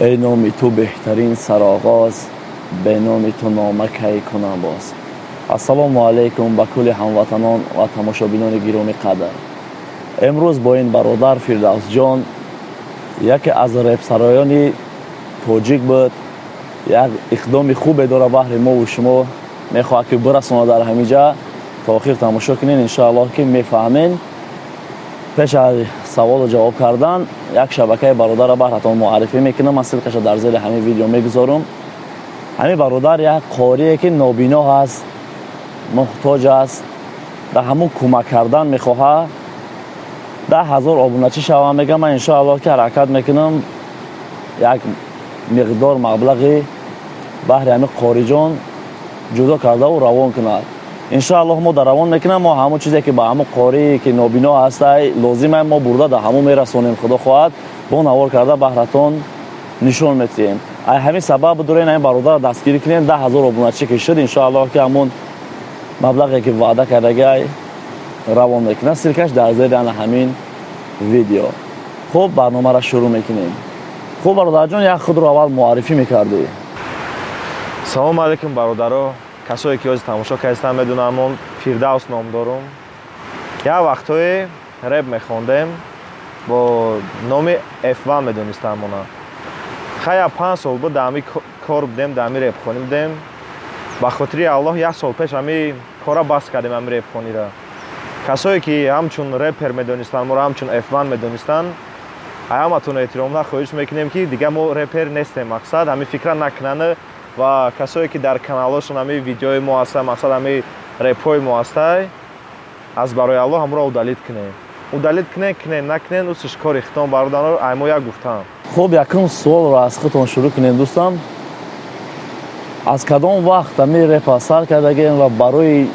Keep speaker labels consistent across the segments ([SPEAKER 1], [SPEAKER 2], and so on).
[SPEAKER 1] Эй номи ту беҳтарин сароғоз, бе номи ту нома кай кунам боз. Ассалому алайкум ба кулли ҳамватанон ва тамошобинони гиромӣ қадр. Имрӯз бо ин бародар Фирдавсҷон, яке аз репсароёни тоҷик буд, як иқдоми хубе дора баҳри мову шумо, мехоҳад ки бирасонад. Дар ҳамин ҷа то охир тамошо кунед, иншоаллоҳ, ки мефаҳмед. Пеш аз саволу ҷавоб кардан як шабакаи бародарро баҳратон муаррифӣ мекунам. Ман ссылка ша дар зери ҳамин видео мегузорам. Ҳамин бародар як қорие, ки нобино ҳаст, муҳтоҷ аст, дар ҳамун кӯмак кардан мехоҳад. 10 000 обуначӣ шавам, мегам. Ман, иншоаллоҳ, ки ҳаракат мекунам, як миқдор маблағи баҳри ҳамин қориҷон ҷудо кардаву равон кунад. Иншоаллоҳ, мо дар равон мекунам. Мо ҳамон чизе, ки ба ҳамон қорие, ки нобино ҳастай, лозима, мо бурда дар ҳамон мерасонем. Худо хоҳад, бо навор карда баҳратон нишон метиҳем. Ай ҳамин сабаб дорем, ҳамин бародарро дастгирӣ кунем. 10 000 обуначӣ ки шуд, иншоаллоҳ, ки ҳамон маблағе, ки ваъда кардагай, равон мекунад. Ссылка ш дар зери ана ҳамин видео. Хуб, барномаро шурӯъ мекунем. Хуб, бародарҷон, як худро аввал муаррифӣ мекардӣ.
[SPEAKER 2] Салому алайкум, бародаро. Касое, ки ҳозир тамошо кардистан, медонам, мон Фирдавс ном дорум. Як вақтҳое реп мехондем, бо номи F1 медонистам мона. Хая, 5 сол буд дар ҳами кор будем, дар ҳами репхонӣ будем. Ба хотири Аллоҳ, як сол пеш ҳами кора бас кардем, ҳами репхониро. Касое, ки ҳамчун репер медонистанд моро, ҳамчун F1 медонистанд, ҳаматон эҳтиромона хоҳиш мекунем, ки дигар мо репер нестем. Мақсад, ҳамин фикра накунанд ва касое, ки дар каналҳошон ҳами видеои мо ҳаста, мақсад, ҳами репҳои мо ҳастай, аз барои Аллоҳ ҳамонро удалить кунем. Удалить кунен, кунен, накунен, усиш кори хитон, бародаро. Ай мо як гуфтам.
[SPEAKER 1] Хуб, якум суолро аз худтон шурӯъ кунем, дӯстам. Аз кадом вақт ами репа сар кардагем ва барои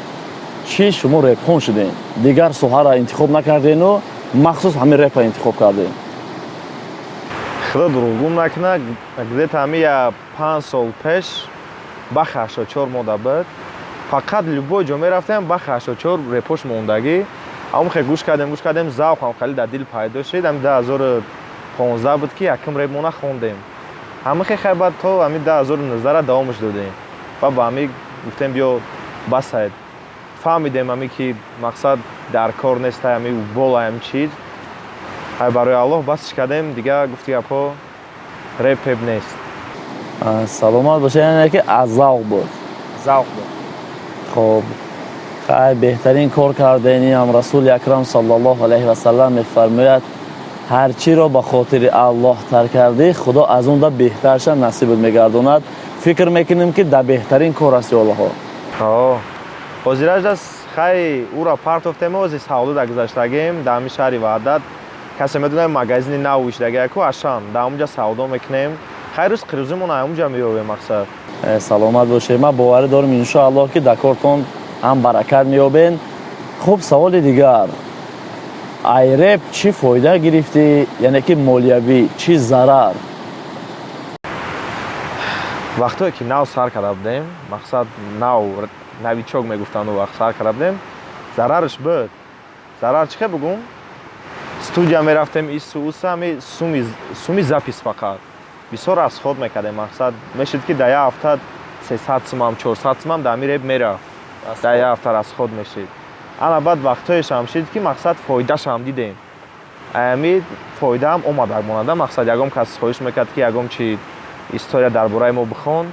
[SPEAKER 1] чӣ шумо репхон шудем, дигар соҳаро интихоб накардену махсус ҳамин репа интихоб кардем?
[SPEAKER 2] Худо дурӯғгум накунад, где-то ҳами я 5 сол пеш бахи 84 мода буд. Фақат любой ҷо мерафтем, бахи 84 репош мондагӣ. Ҳамон хе гӯш кардем, гӯш кардем, завқам хеле дар дил пайдо шуд. Ҳами 2015 буд, ки якум репмона хондем. Ҳама хе хай, баъд то ҳами 2019-ра давомаш додем ва ба ҳами гуфтем, биё, басайд. Фаҳмидем ҳами, ки мақсад дар кор нестай, ҳами болаям чиз. Ай барои Аллоҳ басш кардем. Дигар гуфти гапҳо, реп пеп нест.
[SPEAKER 1] Саломат бошед. Яъне ки аз завқ буд?
[SPEAKER 2] Завқ буд.
[SPEAKER 1] Хуб, хай, беҳтарин кор кардениам. Расули акрам саллаллоҳу алайҳи васаллам мефармояд: ҳар чиро ба хотири Аллоҳ тарк кардӣ, Худо аз он да беҳтарша насибат мегардонад. Фикр мекунем, ки дар беҳтарин кор ҳасти оллоҳо.
[SPEAKER 2] Ҳозираш хай, ӯро партофтем. Ҳозир савдо дар гузаштагем, дар ҳамин шаҳри Ваҳдат. Касе медонад, магазини нав ишдагаяку, Ашан, дар ҳамунҷа савдо мекунем. Хай, рӯз қирӯзимон ҳамунҷа меёбем, мақсад.
[SPEAKER 1] Саломат бошед. Ман боварӣ дорам, иншоаллоҳ, ки дар кортон ҳам баракат меёбен. Хуб, саволи дигар: ай реп чӣ фоида гирифтӣ, яъне ки молиявӣ чӣ зарар?
[SPEAKER 2] Вақтое ки нав сар карда будем, мақсад, нав, новичок мегуфтанд, он вақт сар карда будем, зарарш буд. Зарар чӣ хел бугум? Студия мерафтем, ису уса, ами суми запись фақат бисёр расход мекардем. Мақсад, мешид, ки дар як ҳафта 300 сумам, 400 сумам дар ами реп мерафт, дар як ҳафта расход мешид. Ана баъд вақтҳоешам шид, ки мақсад, фоидашам дидем. Ами фоидаам омадак монада. Мақсад, ягон кас хоҳиш мекард, ки ягон чи история дар бораи мо бихон.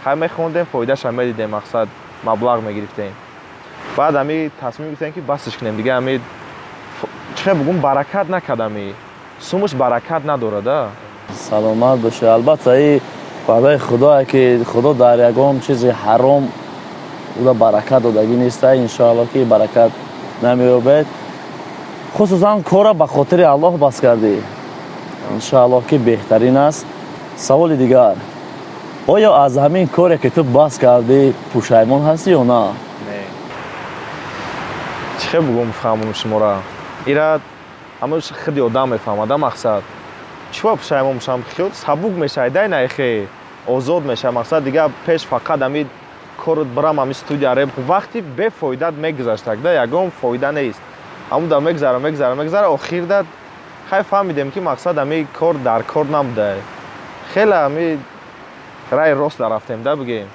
[SPEAKER 2] Хай, мехондем, фоидаашам медидем, мақсад, маблағ мегирифтем. Баъд ами тасмим гирифтем, ки басш кунем дига. Ами чӣ хел бугум, баракат накардами, сумуш баракат надорада.
[SPEAKER 1] Саломат бошед. Албатта, и ваъдаи Худое, ки Худо дар ягон чизи ҳаром уда баракат додагӣ неста. Иншоалло, ки баракат намеёбед. Хусусан корра ба хотири Аллоҳ бас кардӣ, иншоаллоҳ, ки беҳтарин аст. Саволи дигар: оё аз ҳамин коре, ки ту бас кардӣ, пушаймон ҳастӣ ё на?
[SPEAKER 2] Не, чӣ хел бугум, фаҳмонам шуморо, ира ҳама худи одам мефаҳмада. Мақсад, чӣ ба пушаймон мешавам? Хиёл сабук мешавад, дай наихе озод мешавад. Мақсад, дигар пеш фақат ами корот бирам, ами студия реп, вақти бефоидат мегузаштак да, ягон фоида нест. Ҳамуда мегзара, мегзара, мегзара, охирда хай фаҳмидем, ки мақсад, ами кор дар кор набуда. Хеле ҳами раи рост дарафтем да, бигем.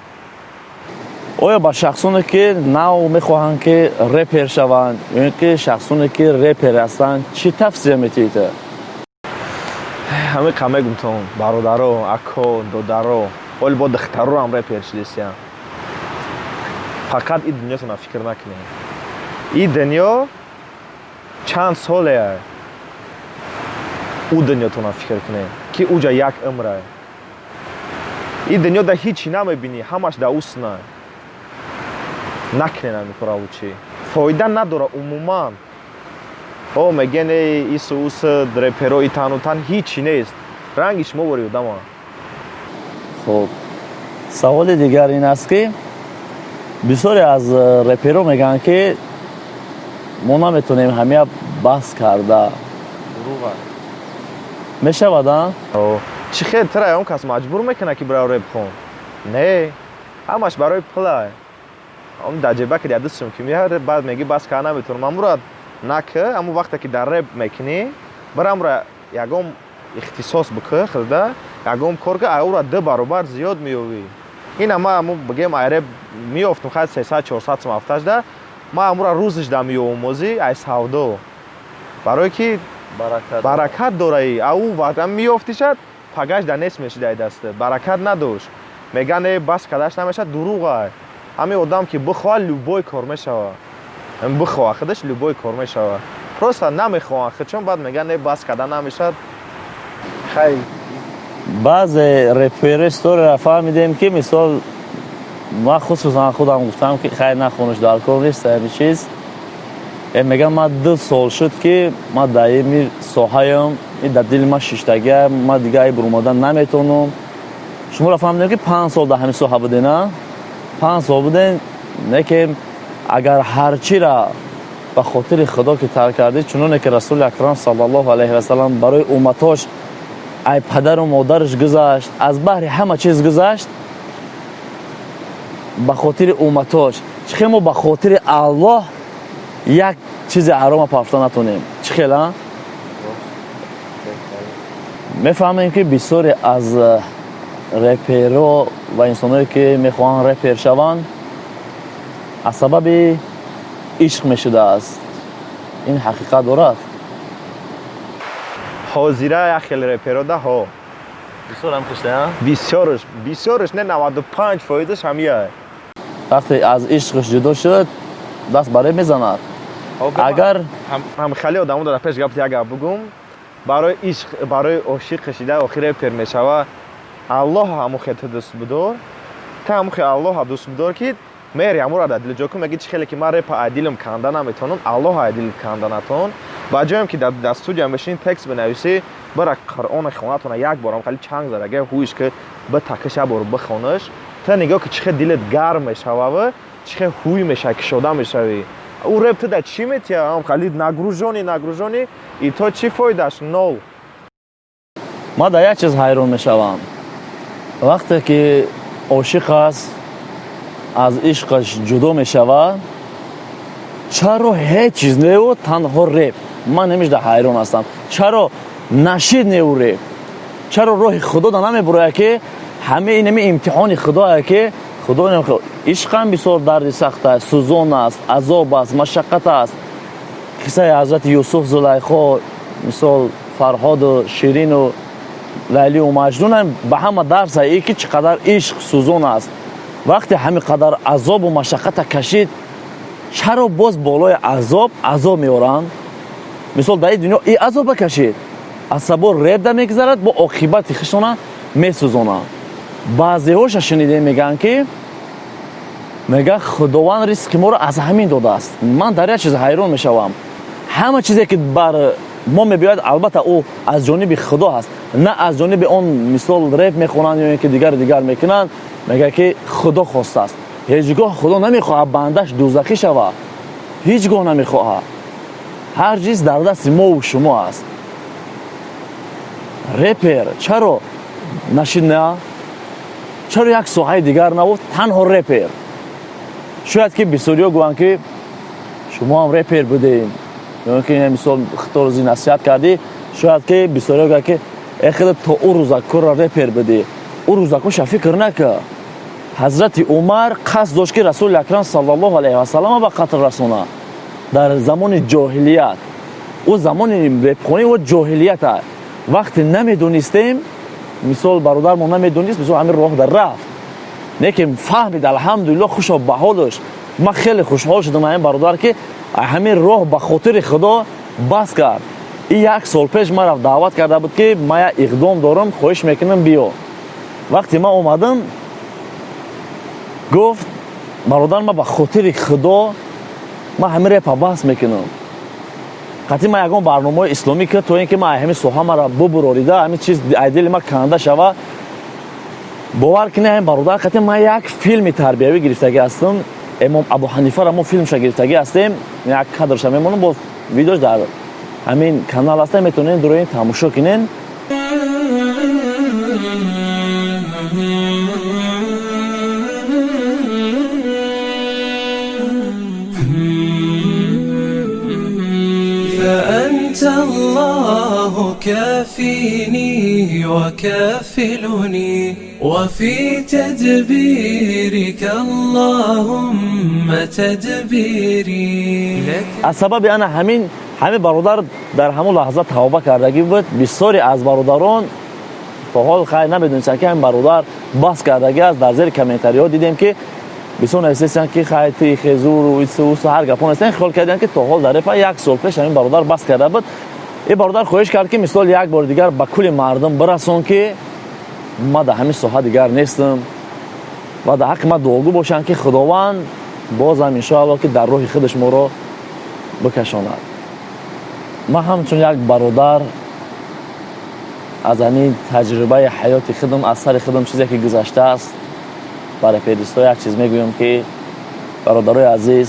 [SPEAKER 1] Оё ба шахсоне, ки нав мехоҳанд, ки репер шаванд, ё ин ки шахсоне, ки репер ҳастанд, чӣ тавсия метиҳед?
[SPEAKER 2] Ҳамин қа мегумтон, бародаро, ако, додаро, оли бо духтароам репер шидисиян, фақат и дунётона фикр накунед. И дунё чанд солеа, ӯ дунётона фикр кунед, ки уҷа як умра. И дунё да ҳичи намебинӣ, ҳамаш да усна. Накунед ҳамин кора, лучше фоида надора умуман. О, мегӯян, эй, ису усу реперо, итану тан, ҳичи нест, ранги шумо вори одама.
[SPEAKER 1] Хуб, саволи дигар ин аст, ки бисёре аз реперо мегӯянд, ки мо наметонем ҳамия баҳс карда. Мешавад, а?
[SPEAKER 2] Чӣ хел тра он кас маҷбур мекунад, ки бирав реп хон? Не, ҳамаш барои пула. Он дар ҷеба ки дастшон ки меяд, баъд меги: «Бас кар, наметавонам». Амура нак, ҳамун вақте ки дар реп мекунӣ, бира амура ягон ихтисос бикӯ, хилда ягон кор ка, аура ду баробар зиёд меёвӣ. Ина ма аму бигем, ай реп меёфтум хай 300, 400 сум ҳафташда, ма амура рӯзиш да меёвум озӣ ай савдо, барое ки баракат дораи. Ау вақт меёфтишад, пагаш да нест мешид ай даста, баракат надошт. Меган: «Э, бас кардаш намешад». Дурӯғ. Ҳамин одам ки бихоҳад, любой кор мешава. Бихоҳад худаш, любой кор мешава. Просто намехоҳанд худшон, баъд меган: «Э, бас карда намешавад». Хай.
[SPEAKER 1] Баъзе реперистореро фаҳмидем, ки мисол ман хусусан худам гуфтам, ки хай, нахонаш, дар кор нест ҳамин чиз. Мегам, ман 2 сол шуд, ки ман дар ими соҳаям, и дар дили ман шиштагия, ман дига ай буромадан наметавонам. Шуморо фаҳмидем, ки 5 сол дар ҳамин соҳа буден, а 5 сол буден. Не ки агар ҳарчира ба хотири Худо ки тарк кардӣ, чуноне ки Расули Акрам саллаллоҳу алайҳи васалам барои умматош ай падару модараш гузашт, аз баҳри ҳама чиз гузашт ба хотири умматош, чӣ хел мо ба хотири Аллоҳ як чизи ҳарома пафта натонем? Чӣ хел, а? Мефаҳмем, ки бисёре аз реперо ва инсоное, ки мехоҳанд репер шаванд, аз сабаби ишқ мешудааст. Ин ҳақиқат дорад?
[SPEAKER 2] Ҳозира як хел реперода ҳо.
[SPEAKER 1] Бисёрам кишта.
[SPEAKER 2] Бисёрш, бисёрш не, 95 фоизаш ҳамия.
[SPEAKER 1] Вақте аз ишқш ҷудо шуд, даст ба реп мезанад. Агар
[SPEAKER 2] Ҳам хеле одамо дора. Пеш гапти як гап бугум: барои ишқ, барои ошиқ шида охир репер мешава. Аллоҳ ҳамун хел ту дӯст бидор, та ҳамун хел Аллоҳа дӯст бидор, ки меҳри ҳамура дар дили ҷо кун. Меги: «Чӣ хеле ки ман репа ай дилам канда наметавонам, Аллоҳ ай дилит канда натон». Ба ҷоем ки дар студия мешини, текст бинависӣ, бира Қуръони хонатона як борам хеле чанг зада ҳуиш ки битакиш, як бор бихонаш, та нигоҳ ки чӣ хел дилат гарм мешавава, чӣ хел ҳуй мешавӣ, кушода мешавӣ. Ӯ реп ту да чӣ метия? Хали нагружённый, нагружённый, и то чӣ фоидаш? Нол.
[SPEAKER 1] Ман дар як чиз ҳайрон мешавам: вақте ки ошиқ аст, аз ишқаш ҷудо мешавад, чаро ҳеҷ чиз неу, танҳо реп? Ман ҳамешда ҳайрон ҳастам, чаро нашид неу реп? Чаро роҳи Худо да намебурояд, ки ҳамаи инами имтиҳони Худое, ки Худо ишқам бисёр дарди сахт аст, сӯзон аст, азоб аст, машаққат аст. Қиссаи ҳазрати Юсуф, Зулайхо, мисол Фарҳоду Ширину Лайлию Маҷнунам ба ҳама дарс ае, ки чӣ қадар ишқ сӯзон аст. Вақте ҳамин қадар азобу машаққата кашид, чаро боз болои азоб азоб меоранд? Мисол, дар ин дунё и азоба кашид, аз сабо ребда мегузарад, бо оқибати хишона месӯзонанд. Баъзеҳоша шунидем, мегӯянд, ки мега Худованд ризқи моро аз ҳамин додааст. Ман дар як чиз ҳайрон мешавам: ҳама чизе ки бар мо мебиёяд, албатта, ӯ аз ҷониби Худо ҳаст, на аз ҷониби он. Мисол, реп мехонанд ё ин ки дигару дигар мекунанд, мегӯяд, ки Худо хостааст. Ҳеҷ гоҳ Худо намехоҳад бандаш дӯзахӣ шавад, ҳеҷ гоҳ намехоҳад. Ҳар чиз дар дасти мову шумо аст. Репер чаро нашид на? Чаро як соҳаи дигар набуд, танҳо репер? Шояд ки бисёриҳо гӯянд, ки шумо ҳам репер будем, ё ки мисол хиторзи насиҳат кардӣ. Шояд ки бисёриҳо гӯянд, ки Эхеле то ӯ рӯзакора репер бидӣ, ӯ рӯзакоша фикр нака. Ҳазрати Умар қасд дошт, ки Расули Акрам саллаллоҳу алайҳи васаллама ба қатл расона дар замони ҷоҳилият. Ӯ замони репхонӣ ӯ ҷоҳилият аст. Вақте намедонистем, мисол, бародармо намедонист, мисол, ҳамин роҳ дар рафт, лекин фаҳмид, алҳамдулилло, хушо ба ҳолаш. Ман хеле хушҳол шудам ҳамин бародар, ки ҳамин роҳ ба хотири Худо бас кард. И як сол пеш маро даъват карда буд, ки ман як иқдом дорам, хоҳиш мекунам, биё. Вақте ман омадам, гуфт: «Бародар, ман ба хотири Худо ман ҳамин репа бас мекунам, қатъи ман ягон барномаҳои исломӣ ки, то ин ки ман ҳамин соҳа мара бубурорида, ҳамин чиз ай дили ман канда шава». Бовар кунед, ҳамин бародар қатъи ман як филми тарбиявӣ гирифтагӣ ҳастам. Имом Абу Ҳанифара мо филмша гирифтагӣ ҳастем. Як кадрша мемонам, бо видеош дар ҳамин канал ҳаста, метавонед дуроин тамошо кунед.
[SPEAKER 3] فأنت الله كافيني وكافلني، وفي تدبيرك اللهم تدبيري لك.
[SPEAKER 1] Аз сабаби ана ҳамин бародар дар ҳамон лаҳза тавба кардагӣ буд. Бисёре аз бародарон то ҳол хайр намедонистанд, ки ҳамин бародар бас кардагӣ аст. Дар зери комментариҳо дидем, ки бисёр нависестанд, ки хай, ти хезуру исусу ҳар гапо навистанд. Хиёл карданд, ки то ҳол дар репа. Як сол пеш ҳамин бародар бас карда буд. Ин бародар хоҳиш кард, ки мисол як бори дигар ба кулли мардум бирасон, ки ман дар ҳамин соҳа дигар нестам ва дар ҳаққи ман дуогӯ бошанд, ки Худованд бозам, иншоалло, ки дар роҳи худаш моро бикашонад. Ман ҳамчун як бародар аз ҳамин таҷрибаи ҳаёти худам, аз сари худам чизе ки гузаштааст, ба реперистҳо як чиз мегӯям, ки бародарои азиз,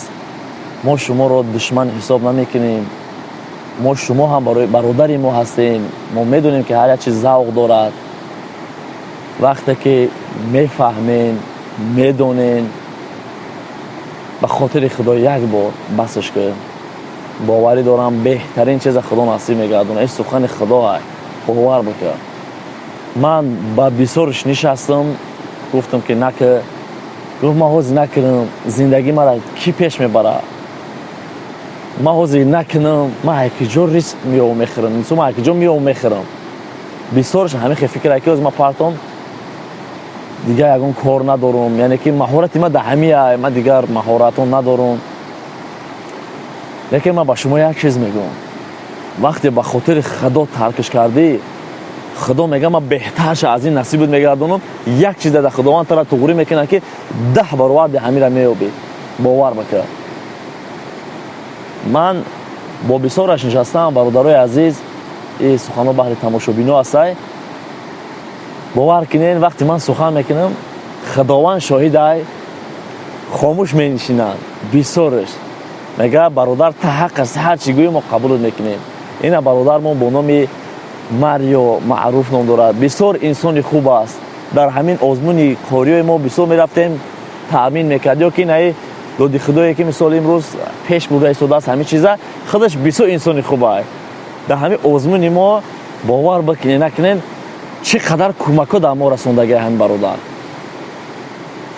[SPEAKER 1] мо шуморо душман ҳисоб намекунем. Мо шумо ҳам бародари мо ҳастем. Мо медонем, ки ҳар як чиз завқ дорад. Вақте ки мефаҳмем, медонем, ба хотири Худо як бор басш кун. Боварӣ дорам, беҳтарин чиза Худо насиб мегардонад. Ин сухани Худо ай, бовар бикун. Ман ба бисёрш нишастам, гуфтам, ки нака. Гуфт: «Ман ҳозир накунам, зиндагӣ мара кӣ пеш мебарад? Ман ҳозир накунам, ман ҳайкиҷо ризқ меёву мехӯрам? Мисол, ман ҳайкиҷо меёву мехӯрам?» Бисёрш ҳамин хел фикр, ки ҳозир ман партом, дигар ягон кор надорум, яъне ки маҳорати ман дар ҳамия, ман дигар маҳоратон надорум. Лекин ман ба шумо як чиз мегӯям: вақте ба хотири Худо таркиш кардӣ, Худо мега: «Ман беҳтарша аз ин насибат мегардонам». Як чиза дар Худованд тара туғрӣ мекунад, ки 10 баробар ҳамира меёбӣ. Бовар бикар, ман бо бисёраш нишастам. Бародарои азиз, и суханҳо баҳри тамошобино ҳастай. Бовар кунед, вақте ман сухан мекунам, Худованд шоҳидай, хомӯш менишинанд. Бисёрш мега: «Бародар, та ҳақ аст, ҳар чӣ гӯӣ, мо қабулот мекунем». Ина бародармон бо номи Марио Маъруф ном дорад, бисёр инсони хуб аст. Дар ҳамин озмуни кориҳои мо бисёр мерафтем, таъмин мекард. Ё ки наи доди Худое, ки мисол имрӯз пеш бурда истодааст ҳамин чиза, худаш бисёр инсони хуб аст. Дар ҳамин озмуни мо, бовар бикунед, накунед, чӣ қадар кӯмакҳо дар мо расондагиа ҳамин бародар.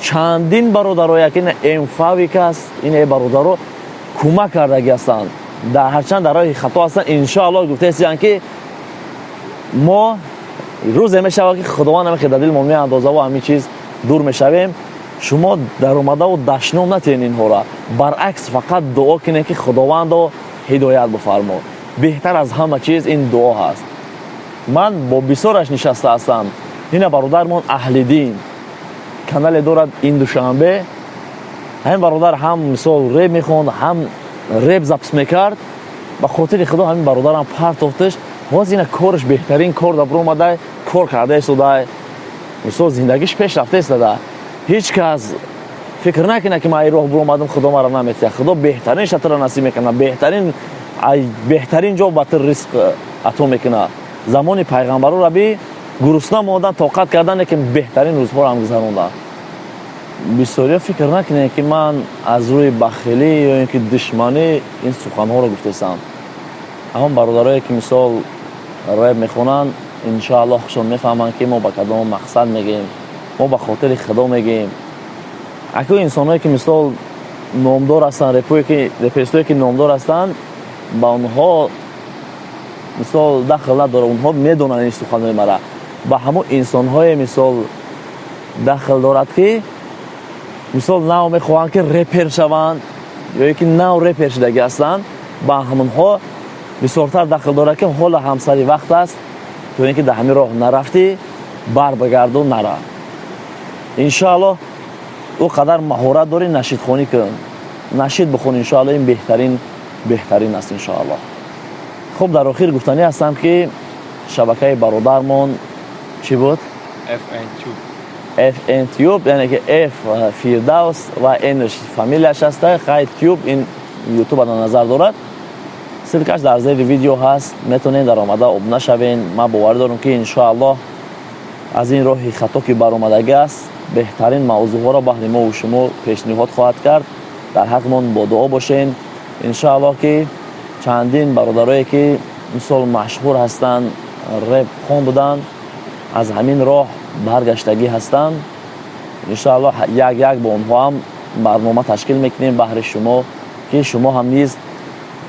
[SPEAKER 1] Чандин бародарое ки эмфавик аст, ин бародаро кӯмак кардагӣ ҳастанд. Дар ҳарчанд дар роҳи хато ҳастанд, иншоалло, гуфтаистиянд, ки мо рӯзе мешавад, ки Худованд ҳамин дар дилмон меандозаву ҳамин чиз дур мешавем. Шумо даромадаву дашном натиҳен инҳоро, баръакс, фақат дуо кунед, ки Худовандо ҳидоят бифармо. Беҳтар аз ҳама чиз ин дуо ҳаст. Ман бо бисёраш нишаста ҳастам. Ина бародармон Аҳлиддин канале дорад ин Душанбе. Ҳамин бародар ҳам, мисол, реп мехонд, ҳам реп запись мекард. Ба хотири Худо ҳамин бародарам партофташ. Боз ина кораш беҳтарин кор дар баромада, кор карда истода, мисол, зиндагиш пеш рафта истода. Ҳеҷ кас фикр накунад, ки ман ай роҳ буромадам, Худо маро наметиҳад. Худо беҳтарин шатра насиб мекунад, беҳтарин, беҳтарин ҷо ба ту ризқ ато мекунад. Замони пайғамбаро раби гурусна мондан, тоқат кардан, лекин беҳтарин рӯзҳоро ҳам гузаронданд. Бисёриё фикр накунед, ки ман аз рӯи бахилӣ ё ин ки душманӣ ин суханҳоро гуфтесам. Ҳамон бародарое, ки мисол реп мехонанд, Иншоаллоҳ, худшон мефаҳманд, ки мо ба кадом мақсад мегӯем. Мо ба хотири Худо мегӯем. Аку инсонҳое, ки мисол номдор ҳастанд, реперистое, ки номдор ҳастанд, ба онҳо мисол дахл надорад, онҳо медонанд ин суханҳои мара. Ба ҳамон инсонҳое мисол дахл дорад, ки мисол нав мехоҳанд, ки репер шаванд, ё ки нав репер шудагӣ ҳастанд. Ба ҳамонҳо бисёртар дахл дорад, ки ҳоло ҳамсари вақт аст, то ин ки дар ҳамин роҳ нарафтӣ, бар бигарду нара. Иншоаллоҳ, ӯ қадар маҳорат дорӣ, нашидхонӣ кун, нашид бихон. Иншоаллоҳ, ин беҳтарин, беҳтарин аст, иншоаллоҳ. Хуб, дар охир гуфтанӣ ҳастам, ки шабакаи бародармон чӣ буд?
[SPEAKER 4] FN Tube.
[SPEAKER 1] FN Tube, яъне ки F Фирдавс ва N фамилияш аста, хай Tube ин Ютуба дар назар дорад. Ссылка ш дар зери видео ҳаст, метавонед дар омада обуна шавен. Ман боварӣ дорам, ки иншоаллоҳ, аз ин роҳи хато, ки баромадагӣ аст, беҳтарин мавзӯъҳоро баҳри мову шумо пешниҳод хоҳад кард. Дар ҳаққмон бо дуо бошен. Иншоаллоҳ, ки чандин бародарое, ки мисол машҳур ҳастанд, реп хон буданд, аз ҳамин роҳ баргаштагӣ ҳастанд. Иншоаллоҳ, як як бо онҳо ҳам барнома ташкил мекунем баҳри шумо, ки шумо ҳам низ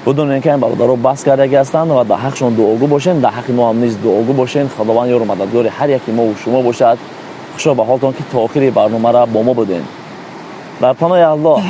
[SPEAKER 1] бидонед, ки ин бародаро бас кардагӣ ҳастанд ва дар ҳаққшон дуогӯ бошен. Дар ҳаққи мо ҳам низ дуогӯ бошен. Худованд ёру мададгори ҳар яки мову шумо бошад. Хушо ба ҳолтон, ки то охири барномара бо мо будем. Дар паноҳи Аллоҳ.